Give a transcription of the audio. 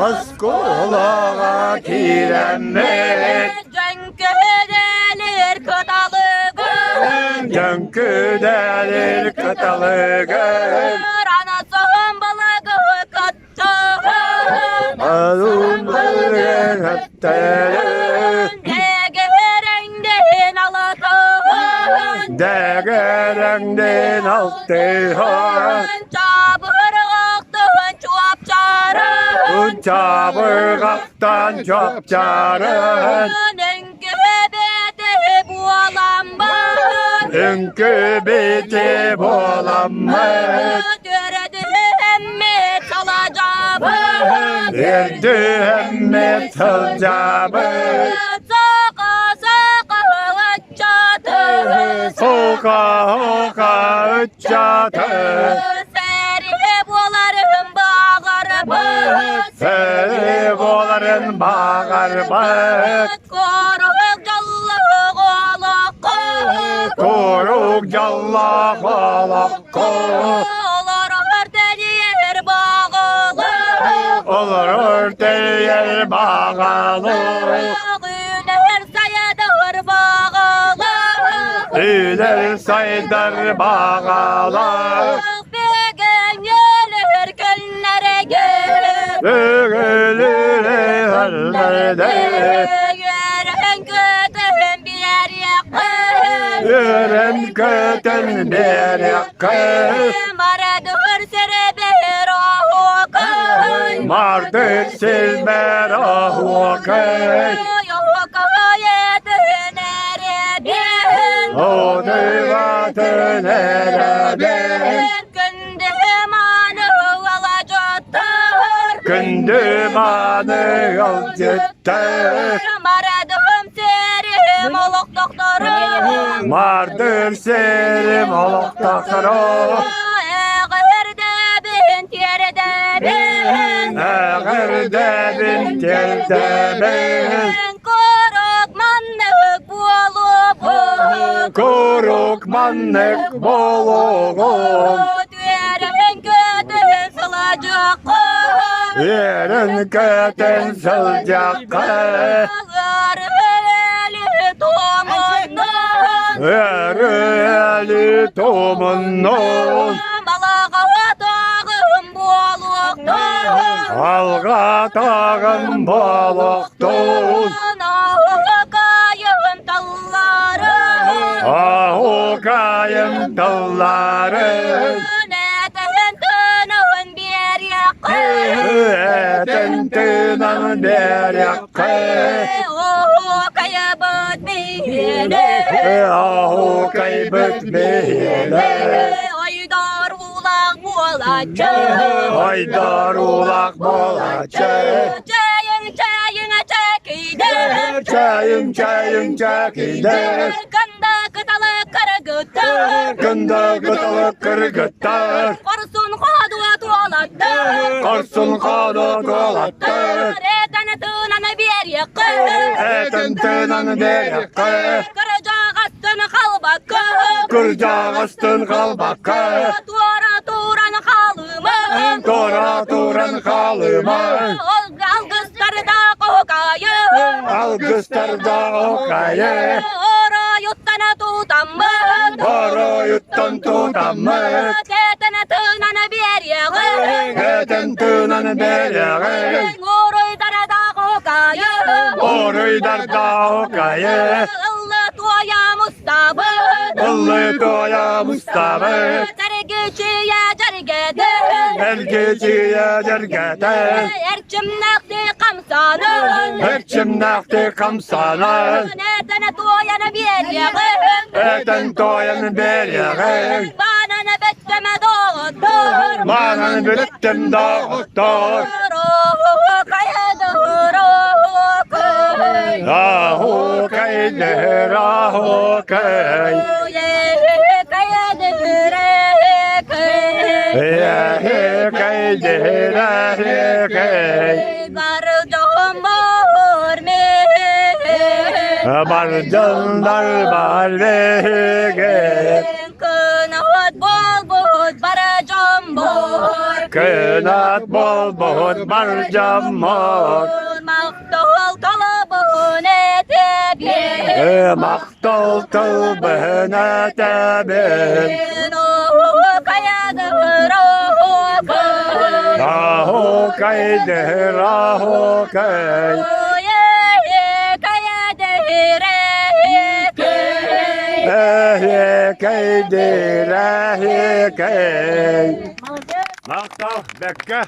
Оскуолаҕа киирэммит Дьэҥкэдэлир кыталыгын Дьэҥкэдэлир кыталыгын Анасын балыгы кыттыгын Алын балыгы кыттыгын Дэгерэҥдин алатыгын Дэгерэҥдин алтыһын Чабырҕахтын чуопчарын Чабырҕахтан чуопчарын Үҥкүбэти буоламмыт Үҥкүбэти буоламмыт Үөрдүһэммит сылдьабыт Үөрдүһэммит сылдьабыт Саха саха ыччаты Сука сука ыччаты Сэрии буоларын баҕарбыт Сэрии буоларын баҕарбыт Курук дьоллоох олоххо Курук дьоллоох олоххо Олорор тэрийэр баҕалаах Олорор тэрийэр баҕалаах Үүнэр сайдар баҕалаах Үүнэр сайдар баҕалаах Бүгүн өлөр күннэргэ Бүгүн өлөр Үөрэн көтөн биэриэххэ Үөрэн көтөн биэриэххэ Марадыр сирбэр оһуокай Мардыр сирбэр оһуокай Оһуокай этин эрэбин Оһуокай эрэбин Күндү мааны алажоттор Күндү мааны ыалдьыттар Марадым сирим олохтохторо Мардыр сирим олохтохторо Эҕэрдэбин тиэрдэбин Эҕэрдэбин тиэрдэбин Курук маннык буолуоҕун Курук маннык буолуоҕун Үөрэн көтөн сылдьыаххын Үөрэн көтөн сылдьыаххын Ыарыһы туомуннун Ыарыһы туомуннун Балаҕа тааҕым буолуохтун Алға тағым буолуохтун Аһыкайым талларын Аһукайым тылларын Этэн тыынын биэриэххэ Этэн тыынан биэриэххэ Оһуокайбыт биһиэнэ Аһукайбыт биһиэнэ Ойдор уулаах буолааччы Ойдор уулаах буолааччы Чайың чайың чэкийдэр Чайың чайың чэкийдэр Кында кыталы кыргыттар Кында кыталы кыргыттар Хорсун хоодуот уолаттар Хорсун хоодуот уолаттар Этэн тыынан биэриэххэ Этэн тыынан биэриэххэ Кырдьаҕастан халбакка Кырдьаҕастан халбакка Туора туран хаалыма Туора туран хаалыма Алгыстарда кокайы Алгыстарда окайы Оройуттан тутаммыт Оройуттан тутаммыт Этэн тыынан биэриэҕин Этэн тыынан биэриэҕин Оройдарда кокайы Оройдарда окайы Ыллы туойа мустабыт Ыллы туойа мустабыт Эргичийэ дьэргэтэн Эргичийэ дьэргэтэн Эрчимнээхтик хамсанан Эрчимнээхтик хамсанан Этэн туойан биэриэҕин Этэн туойан биэриэҕиҥ Маанан бүттүм доҕоттор Маанан бүттүм доҕоттор Аһуокай дэһэр аһуокай Эһэкэй дэһэр эһэкэй Бардьандар бар биһиги Кынат буолбут бар дьоммор Махтал тылбын этэбин Махтал тылбын этэбин Аһокай дэһэр аһокай Эһиэкэй диир эһиэкэй Махтал бэккэ.